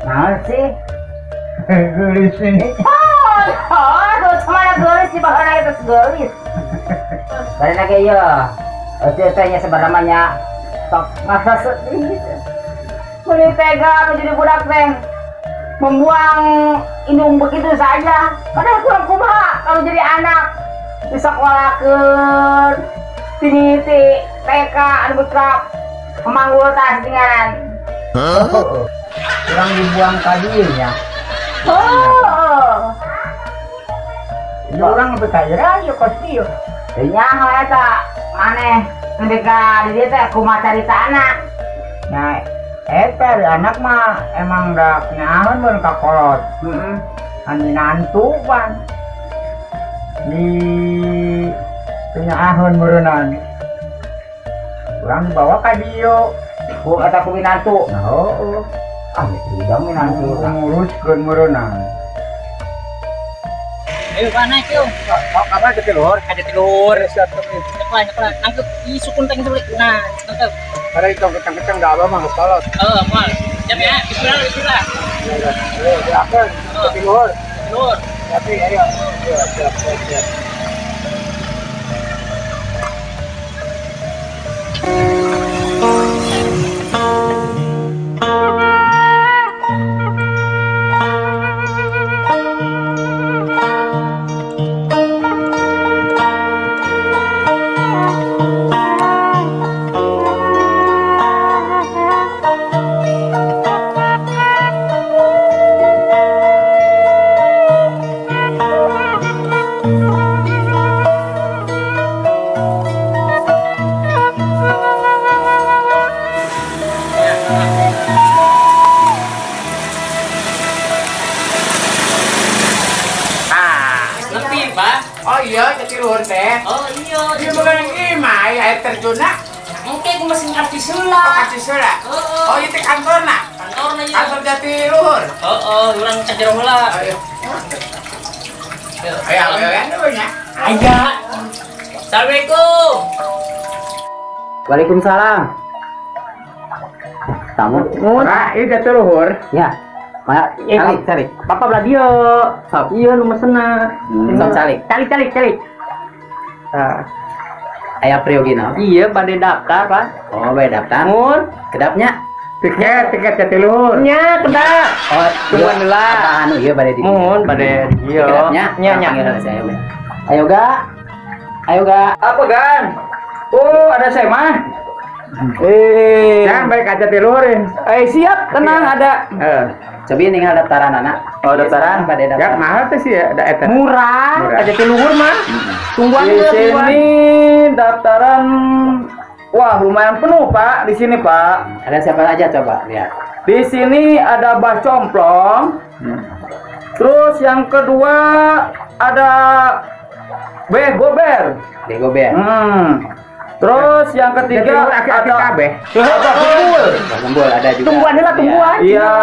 Naon sih? Geulis ini. Oh, aduh, cemana geulis di baheula geus geulis. Bari lagi ieu. Eueuh teh nya sebenarnya tok masa sedih. Meuni tega menjadi budak teh membuang indung begitu saja. Padahal kurang kumaha kalau jadi anak disekolakeun tiniti TK anu betrap memanggul tas dengan. Kurang dibuang ka dieu nya. Oh. Ya urang nepi ka ira ieu kos kieu. Teu nyaho eta maneh nepi ka di dieu teh kumaha caritana. Nah, eta ari anak mah emang da nyahoeun mun ka kolot. Heeh. Anu nantu pan. Di teu meureunnan. Urang dibawa ka dieu. Ku eta ku minantu. Nah, heueuh. Ah, geus minantu. Nguruskeun meureunnan. Ayo Pak, naik yuk. Apa Jatiluhur? Ka Jatiluhur. Siap, Cepat, cepat. Nangkep. Ih, sukun teh gitu. Nah, nangkep. Ada itu kencang-kencang dah abah mah geus kolot. Heeh, moal. Siap ya. Bismillah, bismillah. Ayo, silakan. Jatiluhur. Jatiluhur. Tapi ayo. Siap, siap, siap. Pak. Oh iya, Jatiluhur teh. Oh iya. Ieu bukan imah air terjunna. Engke ku masih ngarti seula. Oh, ngarti seula. Heeh. Oh, ieu teh kantorna. Kantorna ieu. Kantor Jatiluhur. Heeh, urang ka jero heula. Ayo. Ayo, ayo, ayo nya. Aya. Assalamualaikum. Waalaikumsalam. Tamu. Nah, ieu Jatiluhur. Ya. Pak, calik, calik. Bapak belah dia. Sok. Iya, nu mesenna. Sok calik. Calik, calik, calik. Nah. Aya priogina. Iya, bade daftar, Pak. Oh, bade daftar. Mun. Kedapnya? Tiket, tiket Jatiluhur. Nya, kedap. Oh, tungguan heula. Apa anu ieu bade di. Mun, bade di ieu. Kedapnya? Nya, nya. Ayo ga. Ayo ga. Apa, Gan? Oh, ada saya mah. Jangan balik aja Jatiluhur. Siap, tenang ada. Coba tinggal daftaran anak. Oh, daftaran pada daftar. Ya, mahal tuh sih ya, ada eta. Murah, Murah. Jatiluhur mah. Tungguan di sini daftaran wah lumayan penuh, Pak, di sini, Pak. Ada siapa aja coba lihat. Di sini ada Bah Complong. Terus yang kedua ada Beh Gober. Beh Gober. Terus yang ketiga ada Beh. Gembul. Gembul ada juga. Tungguan lah, tungguan. Iya.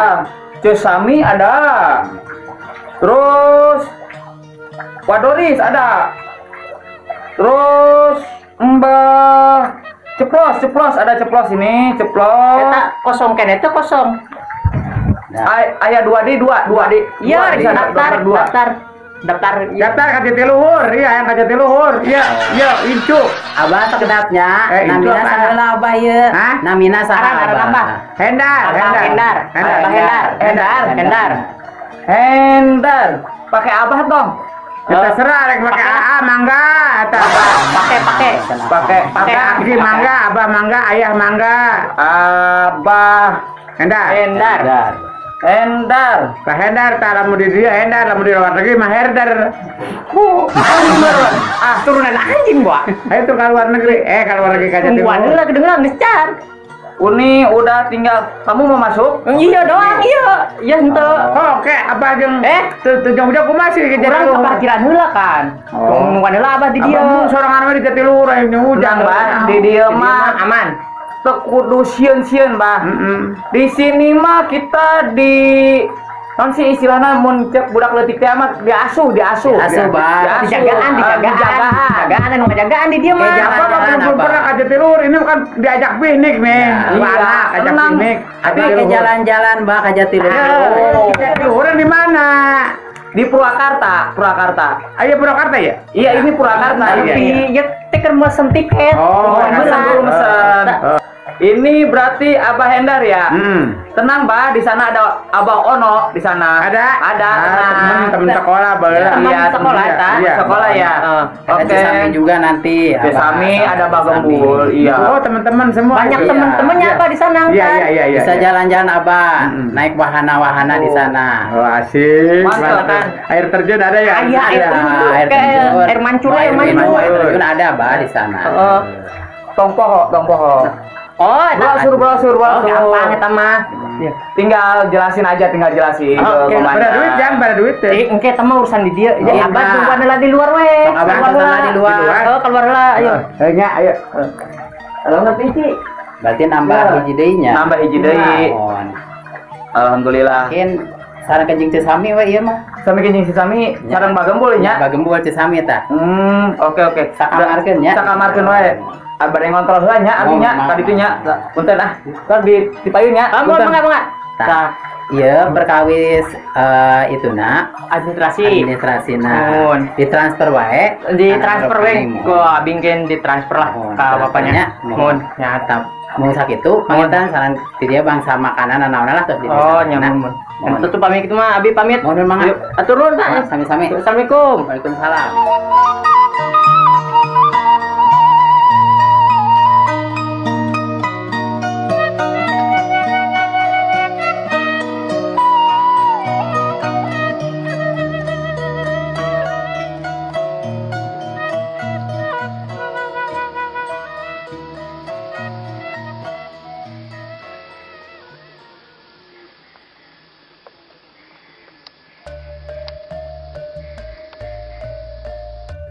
Cesami ada. Terus Wadoris ada. Terus Mbah Ceplos, Ceplos ada Ceplos ini, Ceplos. Eta kosong kene teh kosong. Nah. Aya 2 D, 2, 2 D. Iya, daftar, dua. Daftar. Daftar, daftar ka Jatiluhur, iya yang ka Jatiluhur, iya, iya, incu. Abah sakedapnya, namina saha abah ieu? Namina saha abah? Hendar, Hendar, Hendar, Hendar, Hendar, Hendar, Hendar. Pakai abah dong. Terserah rek pakai AA mangga eta abah. Pakai, pakai. Pakai, pakai aki mangga, abah mangga, ayah mangga. Abah Hendar. Hendar. Hendar. Ka Hendar tah lamun di dieu Hendar, lamun di luar negeri mah Herder. Ah, turunan anjing, Pak. Ayo tuh ke luar negeri. Ke luar negeri ka Jatiluhur. Tungguan heula kedengeran geus car. Uni udah tinggal, kamu mau masuk? Iya doang, iya. Iya henteu. Oh, oke, abah jeung teu jauh-jauh kumaha sih ke Urang Jatiluhur. ke parkiran heula kan. Tungguan heula abah di dieu. Abah sorangan we di Jatiluhur aya hujan, Bah, di dieu mah aman. Teu kudu sieun-sieun, Bah. Di sini mah kita di Non sih istilahna mun cek budak leutik teh mah diasuh, diasuh. Diasuh, Bah. Dijagaan, dijagaan, anu ngajagaan di dieu mah. Apa mah belum pernah ka Jatiluhur, ini bukan diajak piknik nih. Iya, anak ajak piknik. Abah ke jalan-jalan, Bah, ka Jatiluhur. Jatiluhuran di mana? Di Purwakarta, Purwakarta. Ayo Purwakarta ya? Iya, ini Purwakarta. Tapi ya teh keur mesen tiket. Oh, mesen dulu mesen. Ini berarti Abah Hendar ya? Tenang, Bah, di sana ada Abah Ono di sana. Ada? Ada. Temen sekolah, Bah. Iya, sekolah, iya. Sekolah ya. Ada Oke. Sami juga nanti. Sami ada Bah Gembul, iya. Oh, teman-teman semua. Banyak temen-temennya Abah di sana Iya, iya, iya. Bisa jalan-jalan Abah, naik wahana-wahana di sana. Oh, asik. Mantap. Air terjun ada ya? Iya, air terjun. Air mancur, air mancur. Air terjun ada, Bah, di sana. Tongpoho, tongpoho. Oh, brosur, brosur. Oh, gampang eta mah. Tinggal jelasin aja, tinggal jelasin. Oke, pada duit jangan pada duit. Engke eta mah urusan di dieu. Jadi abah tungguan lah di luar we. Abah tungguan di luar. Oh, keluar lah, ayo. Nya, ayo. Kalau ngerti sih. Berarti nambah hiji deui nya. Nambah hiji deui. Alhamdulillah. Mungkin sareng kenjing Cisami we ieu mah. Sami kenjing Cisami sareng Bagembul nya. Bagembul Cisami tah. Oke oke. Sakamarkeun nya. Sakamarkeun we. Abah ngontrol heula nya abi nya ka ditu nya. Punten ah. Kan di payun nya. Ampun mangga mangga. Tah. Ieu perkawis ituna administrasi. Administrasina. Ditransfer wae. Ditransfer we ku abi engke ditransfer lah ka bapaknya. Mun nya tah. Mun sakitu panginten sareng di dieu bangsa makanan naon-naon lah tos di Oh, nya mun. Tutup pamit kitu mah abi pamit. Mun mangga. Atur nuhun tah. Sami-sami. Assalamualaikum. Waalaikumsalam.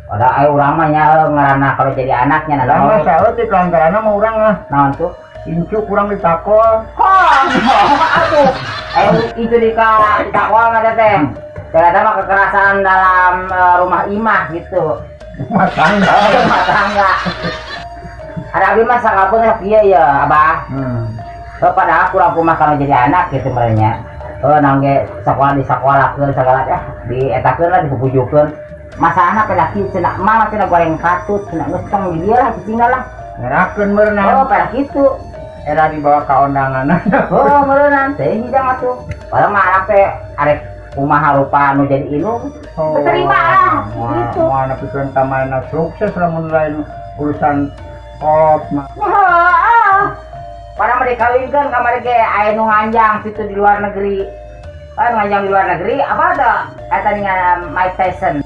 Ada ayo urang mah nya ngaranna kalau jadi anaknya nah. Lama saeutik lantaranna mah urang lah. Naon tuh? Incu kurang ditakol. Atuh. Incu ditakol mah teh. Ternyata mah kekerasan dalam rumah imah gitu. Rumah tangga. Rumah tangga. Ada abi mah sangkapeun kieu ya, Abah. Oh, padahal kurang kumah kalau jadi anak gitu merenya. Oh, nangge sekolah di sekolahkeun segala ya, dietakeun lah dipupujukeun. Masalahna pada kieu cenah mah cenah goreng katut cenah geus tong di dieu lah cicingna lah. Ngerakeun meureunna. Oh, pada kitu. Era dibawa ka undangan. Oh, meureunna teh hidang atuh. Padahal mah anak teh arek kumaha rupa nu jadi indung. Terima lah gitu. Moal nepikeun ka mana sukses lamun lain urusan kolot mah. Heeh. Padahal mah dikawinkeun kamari ge aya nu nganjang situ di luar negeri. Kan nganjang di luar negeri apa teh eta ningan Mike Tyson.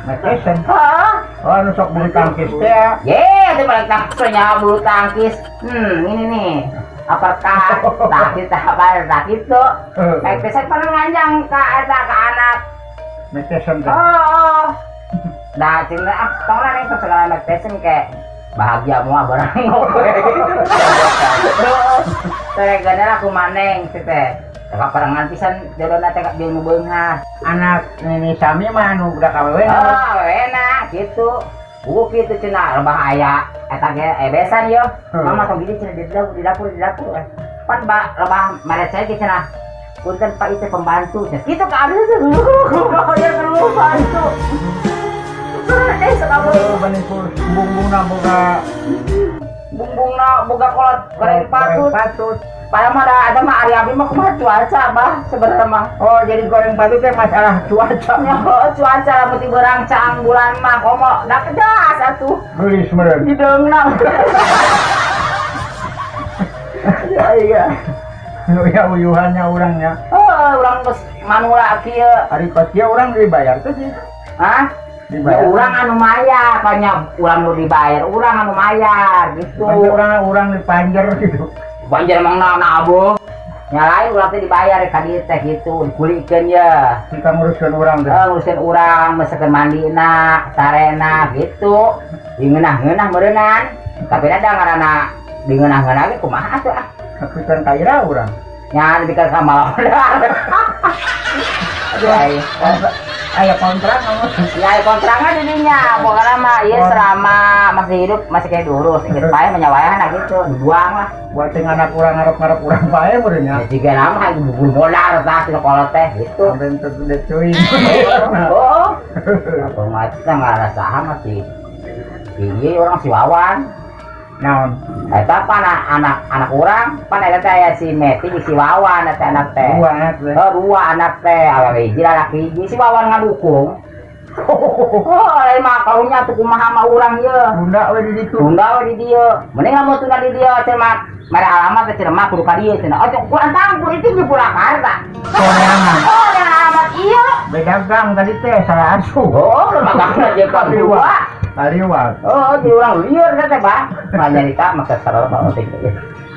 Mike Tyson? Heeh. Oh, anu sok bulu tangkis teh ya. Ye, itu balik tangkis nya bulu tangkis. Ini nih. Uppercut, tah kitu apa tah kitu. Mike Tyson pernah nganjang ka eta ka anak. Mike Tyson teh. Oh. Nah, cenah ah tong lah nih segala Mike Tyson kayak bahagia moal barang. Teh gandara ku maneng teh. Teka parangan pisan jodona teh jeung nu beunghar. Anak nini Sami mah anu budak awewe. Oh, awewena kitu. Buku kitu cenah lebah aya eta ge ebesan yo. Mama tong gini cenah di dapur di dapur di dapur. Pan ba lebah mareceh ge cenah. Punten Pak itu pembantu. Kitu ka abdi teh. Ya perlu bantu. Eh sakabeu banikur bumbungna boga bumbungna boga kolot goreng patut. Padahal mah ada mah ari abi mah kumaha cuaca bah sebenarnya mah. Oh, jadi goreng patut teh masalah cuaca. Oh, cuaca lamun ti beurang caang bulan mah komo da pedas atuh. Geulis meureun. Hideungna. Ya iya. Ya uyuhannya urangnya. Oh, urang geus manula kieu. Ari pas kieu urang dibayar teh sih. Hah? Dibayar. Ya, urang anu mayar, banyak urang nu dibayar, urang anu mayar gitu. Urang dipanjer gitu. Banjar emang na abuh. Nyalain urang teh dibayar ka dieu teh gitu, dikulikeun ya. Kita nguruskeun urang teh. Nguruskeun urang, mesekeun mandina, sarena gitu. Dingeunah-ngeunah meureunnan. Tapi da ngaranna dingeunah-ngeunah ge kumaha atuh ah. Tapi kan kaira urang. Nya dibikeun ka modal. Aduh ai. Aya kontrak kamu. Ya aya kontrakna di dinya, pokokna mah ieu selama masih hidup masih kayak diurus, geus paeh mah nyawaehan gitu, dibuang lah. Buat teh anak urang ngarep-ngarep urang paeh meureun nya. Ya jiga nama hayang bubur modal tah tina kolot teh gitu. Sampai teu gede cuy. Oh. Apa mah teh ngarasahan masih. Ieu orang si Wawan. Naon? Eta pan anak urang, pan eta teh aya si Meti jeung si Wawan eta anak teh. Dua anak teh. Oh, dua anak teh, awewe hiji lalaki hiji, si Wawan ngadukung. Oh, lain mah karunya atuh kumaha mah urang ieu. Tunda we di ditu. Tunda we di dieu. Mending lamun tunda di dieu cenah mah mere alamat teh cenah mah kudu ka dieu cenah. Oh, kurang tangguh itu di Purwakarta. Sorangan. Oh, dan alamat ieu. Beda gang tadi teh salah asuh. Oh, makanya jeung ka dua. Kaliwat. Oh, jadi orang liar teh, Pak. Manyarita maka sareng Pak Otik.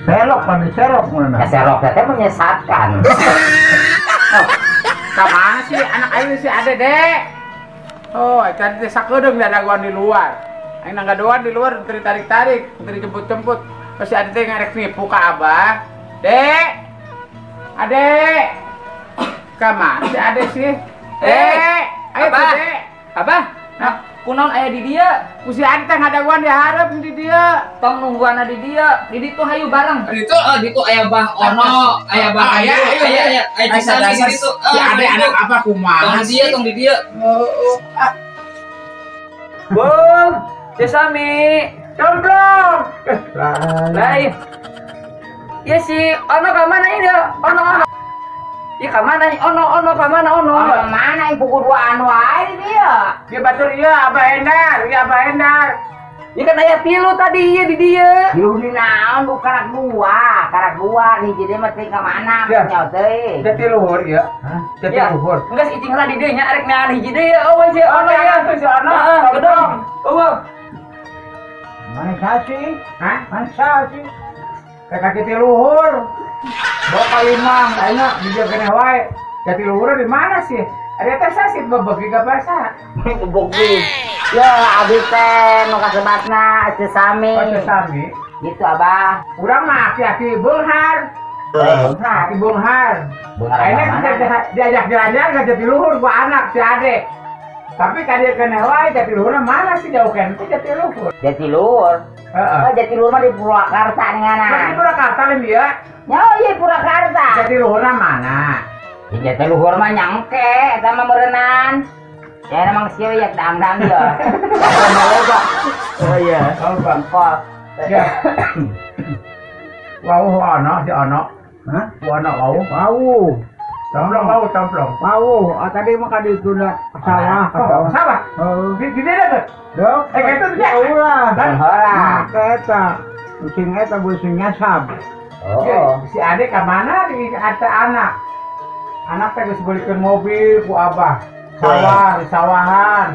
Serok pan serok mun. Ya serok teh menyesatkan. Oh, ka mana sih anak aing si Ade, Dek? Oh, tadi teh sakedeung dadaguan di luar. Aing nanggadoan di luar teu ditarik-tarik, teu dijemput-jemput. Terus si Ade teh ngarek nipu ka Abah. Dek. Ade. Ka mana si Ade sih? Dek, ayo tuh, Dek. Abah. Nah, kunaon aya di dieu? Ku si Ade teh ngadaguan di hareup di dieu. Tong nungguanna di dieu. Di ditu hayu bareng. Di ditu, di ditu aya Bah Ono, aya Bah Aya, aya, aya Cisami di ditu. Si Ade anak apa kumaha? Tong di dieu, tong di dieu. Bung, Cisami. Cemplung. Lain. Ieu si Ono ka mana ieu? Ono ono. Ieu ka mana? Ono ono ka mana ono? Ono mana ibu kudu anu wae di dieu. Ieu batur ieu Abah Endar, ieu Abah Endar. Ieu kan aya tilu tadi ieu di dieu. Tilu di naon bu karak dua hiji deui mah teh ka mana nya teh. Jati luhur ieu. Hah? Jati luhur. Geus icing lah di dieu nya arek neangan hiji deui eueuh si Ono ieu. Si Ono. Heeh, gedong. Eueuh. Mana sih? Hah? Mana sih? Teh kaki ti luhur. Bawa kalimang, ayeuna di dieu keneh wae. Jati luhur di mana sih? Ada teh sasit bebegi ka basa. Bebegi. Ya abi teh nu kasebatna Cisami. Oh, Cisami. Gitu Abah. Urang mah aki-aki beunghar. Beunghar, aki beunghar. Ayeuna diajak jalan-jalan ka jati luhur ku anak si Ade. Tapi ka dieu keneh wae jati luhurna mana sih jauh keneh teh jati luhur. Jati luhur. Heeh. Oh, jati luhur mah di Purwakarta ningana. Di Purwakarta lain dia. Ya iya Purwakarta. Jati luhurna mana? Ya jati luhur mah nyangke eta mah meureunnan. Ya emang sieun ya dangdang dia. Oh iya. Oh, Bangkok. Ya. Wau ono si ono. Hah? Ono wau. Wau. Camplong wau camplong. Wau, tadi mah ka ditu sawah, sawah. Heeh. Di dieu teh. Dok. Eh kitu teh. Ulah. Heula. Eta. Using eta busing nyasab. Oh. Si Ade ka mana di ada anak. Anak teh geus beulikeun mobil ku Abah. Sawah, di sawahan.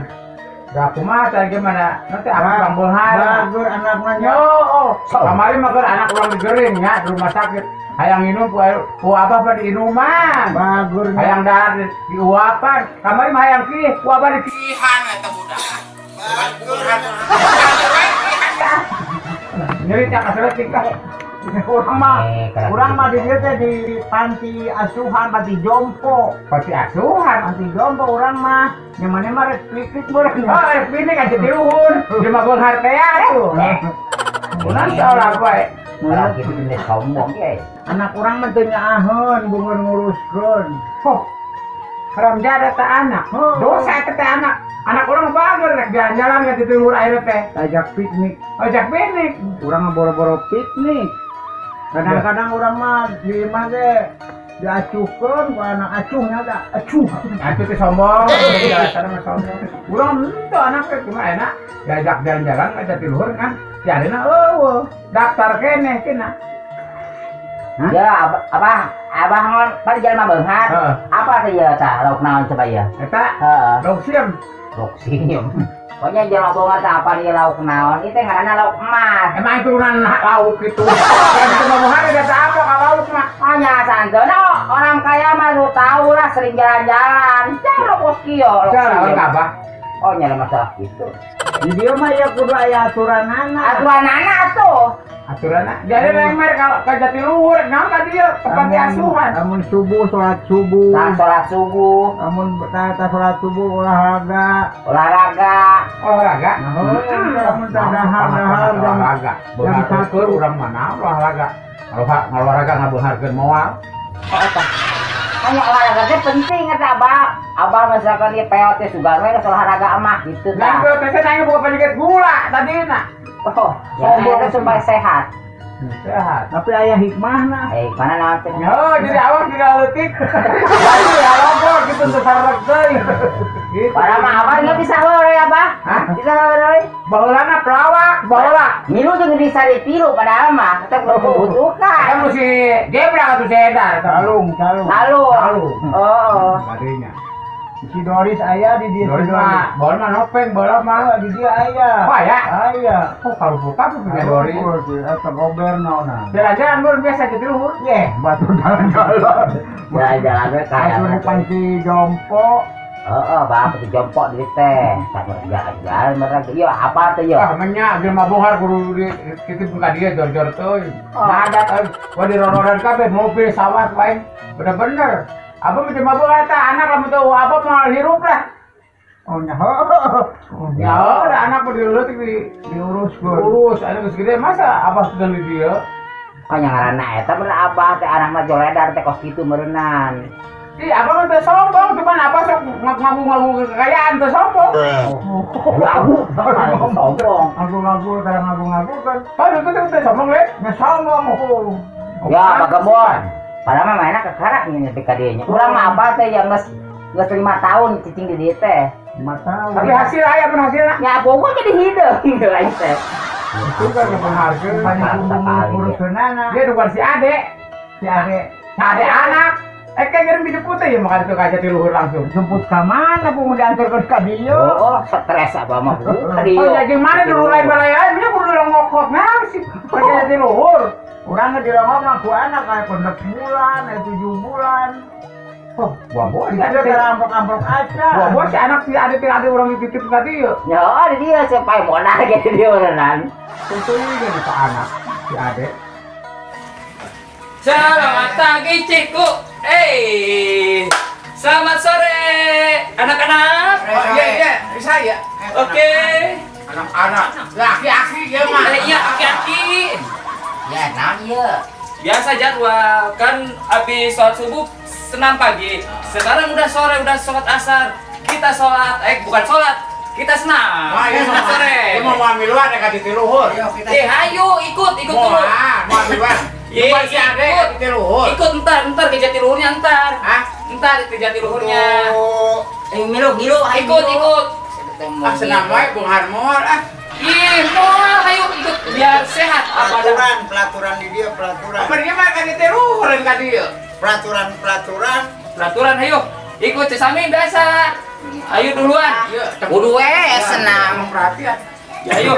Da kumaha teh gimana? Nanti abah bang beunghar. Bagus anak mah nya. Oh, kamari mah keur anak urang digering nya di rumah sakit. Hayang minum ku abah mah diinuman. Bagus. Hayang dahar diuapan. Kamari mah hayang kieu, ku abah dikihan eta budak. Nyeri teh kaseuleut tingkah. Urang mah di dieu teh di panti asuhan, panti jompo. Panti asuhan, panti jompo urang mah. Nya maneh mah rek piknik meureun. Oh, rek piknik aja di luhur. Di mah beunghar teh atuh. Urang salah bae. Urang kitu teh sombong ge. Anak urang mah teu nyaaheun bungeun nguruskeun. Oh. Haram jadah teh anak. Dosa eta teh anak. Anak orang bager rek jalan-jalan ka di luhur air teh. Ajak piknik. Ajak piknik. Urang mah boro-boro piknik. Kadang-kadang orang mah di imah ge diacuhkeun ku anak acuhnya teh acuh. Acuh teh sombong, biasana mah sombong. Urang henteu anak teh cuma enak diajak jalan-jalan ka Jatiluhur kan. Jarina eueuh, daftar keneh cenah. Ya abah, abah ngon bari jalma beunghar. Apa teh ieu tah lauk naon coba ieu? Eta? Heeh. Lauk siem. Lauk siem. Pokoknya jalma beunghar teh apa ieu lauk naon? Ieu teh ngaranna lauk emas. Emang turunan lauk gitu. Kan itu mah beunghar da apa ka lauk mah? Oh nya santeuna orang kaya mah lu tahu lah sering jalan-jalan. Jangan kos kieu lauk siem. Jalan ka abah. Oh, nyala masalah gitu. Di dieu mah ya kudu aya aturanana. Aturanana atuh. Aturanana. Jadi memang kalau ka Jatiluhur naon ka dieu tempat asuhan. Lamun subuh salat subuh. Tah salat subuh. Lamun tah salat subuh olahraga. Olahraga. Olahraga. Lamun tah dahar-dahar olahraga. Jam 1 urang mana olahraga. Olahraga ngabeungharkeun moal. Oh, tah. Hanya olahraga teh penting eta Abah. Abah misalkan ieu peot teh sugan we geus olahraga mah gitu tah. Nah, teh nanya boga penyakit gula tadina. Oh, sombong supaya sehat. Sehat. Tapi aya hikmahna. Mana naon teh? Oh, jadi awak tidak leutik. Jadi alopor gitu teu sarek deui. Gitu. Padahal mah Abah nggak bisa heureuy Abah. Hah? Bisa heureuy. Baheulana pelawak, baheula. Milu jeung bisa ditiru padahal mah kita membutuhkan. Kan si gebrak atuh si Edar. Calung, calung. Calung. Oh. Tadinya. Si Doris aya di dieu. Doris mah, baheula mah nopeng, baheula mah di dieu aya. Oh aya. Aya. Oh kalau buka punya Doris. Eta goberno na. Jalan-jalan luar biasa Jatiluhur. Yeh, batu jalan-jalan. Jalan-jalan we kaya. Batu di panti jompo. Heeh, bah panti jompo di teh. Jalan-jalan mereka. Ieu apa teh ieu? Ah, menya jelema bohar kudu dititip ka dieu jor-jor teuing. Ngadat euy, wah dirororan kabeh mobil sawah wae. Bener-bener. Abah mah jelema bohar tah anak lamun teu abah moal hirup lah. Oh nyaho. Nyaho da anak mah dileutik di diurus. Diurus, anak geus gede masa abah sudah di dieu. Kok nya ngaranna eta bener abah teh anak mah joledar teh kos kitu meureunnan. Ih, abah mah teu sombong, cuman abah sok ngaku-ngaku kekayaan teu sombong. Ngaku, sombong. Ngaku-ngaku tara ngaku-ngaku kan. Oh, itu teh sombong le. Nya sombong. Ya, Pak Gembon. Padahal mah mainna kekarak nya nepi ka dieu nya. Urang mah abah teh yang geus 5 tahun cicing di dieu teh. 5 tahun. Tapi hasil aya mun hasilna. Nya bogo jadi hideung lain teh. Itu kan menghargai urusanana. Dia bukan si Ade. Si Ade. Si Ade anak. Kayak ngirim dijemput ya makan itu ka Jatiluhur langsung. Jemput ka mana bu mau diantarkeun ka dieu? Oh, stres abah mah bu. Ka dieu. Oh, jadi mana dulu lain balai lain nya kudu ngokok nah si ka Jatiluhur. Urang ge dirongok ku anak aya 6 bulan, aya 7 bulan. Oh, buah-buah si Ade teh amplok-amplok aja. Buah-buah si anak si Ade teh ade urang dititip ka dieu. Ya, di dieu sampai modal ge di dieu meureunnan. Tentu ge ka anak si Ade. Selamat pagi, Cikgu. Selamat sore, anak-anak. Oh, iya, iya, saya. Oke. Anak-anak, laki-laki ya mah. Iya, aki-aki. Ya, naon ieu? Biasa jadwal, kan habis sholat subuh senam pagi. Sekarang udah sore, udah sholat asar. Kita sholat, bukan sholat, kita senam. Wah, iya, senam sore. Ini mau miluan ya ka Jatiluhur. Ayo ikut, ikut dulu. Mau miluan. Iya, si Ade ka Jatiluhur. Ikut ntar ke Jatiluhurnya ntar. Hah? Ntar ke Jatiluhurnya. Milu, milu, ikut, ikut. Ah, senam wae Bung Harmol ah. Ih, moal ayo ikut biar sehat. Peraturan, peraturan di dia peraturan. Apa dia mah ka Jatiluhur ka dieu? Peraturan, peraturan. Peraturan ayo. Ikut Cesamin biasa. Ayo duluan. Kudu we senam. Perhatian. Ya ayo.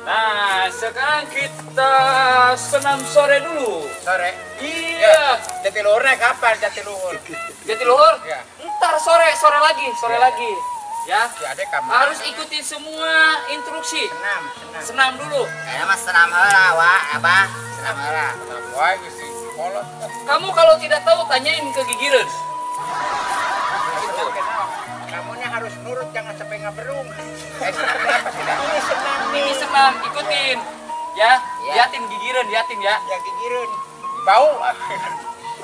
Nah, sekarang kita senam sore dulu. Sore? Iya. Jatiluhurnya kapan Jatiluhur? Jatiluhur? Ya. Ntar sore, sore lagi, sore ya. Lagi. Ya. Ya, adek kamu. Harus ikuti semua instruksi. Senam, senam. Senam dulu. Kayaknya mah senam heula, Wak, Abah. Senam heula. Senam wae geus kolot. Kamu kalau tidak tahu tanyain ke gigireun. Gitu. Kamunya harus nurut, jangan sampai ngaberung. Senam apa sih? Ini senam, ini senam, ikutin. Ya, ya. Liatin gigireun, liatin ya. Ya gigireun. Bau.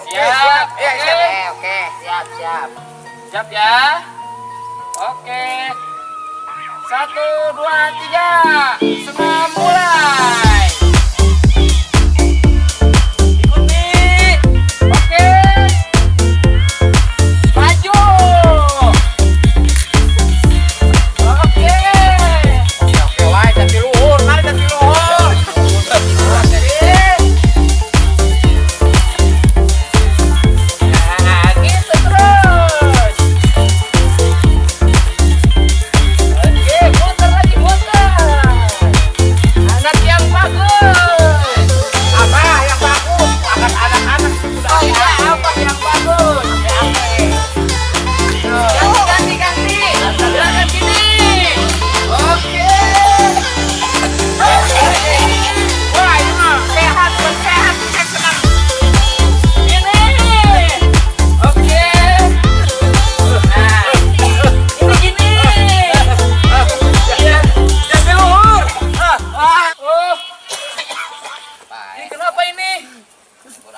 Siap. Oke, oke. Oke, siap, siap. Siap ya. Oke. 1, 2, 3. Senam mulai. Ikuti. Oke. Maju. Oke. Oke, wae Jatiluhur, mari Jatiluhur. Nah, gitu terus. Oke, muter lagi, muter. Anak yang bagus.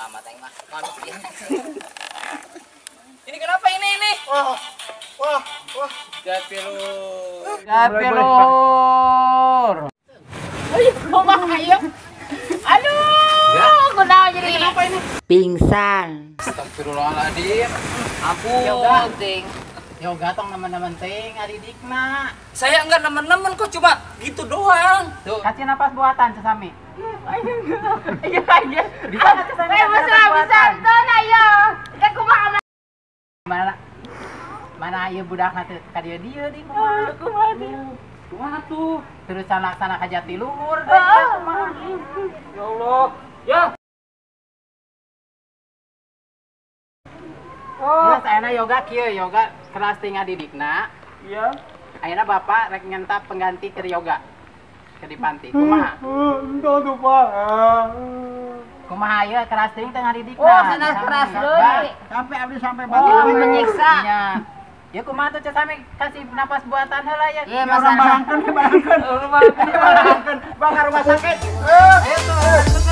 amat aing mah. Manusia. Ini kenapa ini ini? Wah. Wah, wah. Jatilur. Jatilur. Ayo, kumaha ieu? Aduh, kunaon jadi kenapa ini? Pingsan. Astagfirullahaladzim. Ampun, ting. Yoga tong nemen-nemen ting adidikna. Saya enggak nemen-nemen kok, cuma gitu doang. Tuh. Kasih napas buatan sesami. Iya, iya. Bisa nggak sesami? Eh, bisa bisa tuh ayo. Kita kumaha mana? Mana ieu budakna teh ka dieu dieu di kumaha? Kumaha dieu? Kumaha tuh? Terus sana-sana ka Jatiluhur deui kumaha? Ya Allah. Ya. Oh. Ya, ayeuna yoga kieu, yoga keras teh ngadidikna. Iya. Ayeuna bapak rek ngentap pengganti keur yoga. Keur di panti. Kumaha? Entah tuh, Pak. Kumaha ieu keras teuing teh ngadidikna. Oh, sanes keras deui. Sampai abdi sampai Oh, batin. menyiksa. Nya. Ya kumaha tuh sami kasih napas buatan heula ya. Iya, Orang masalah. barangkeun, barangkeun. Barangkeun, bakar rumah sakit. Ayo tuh.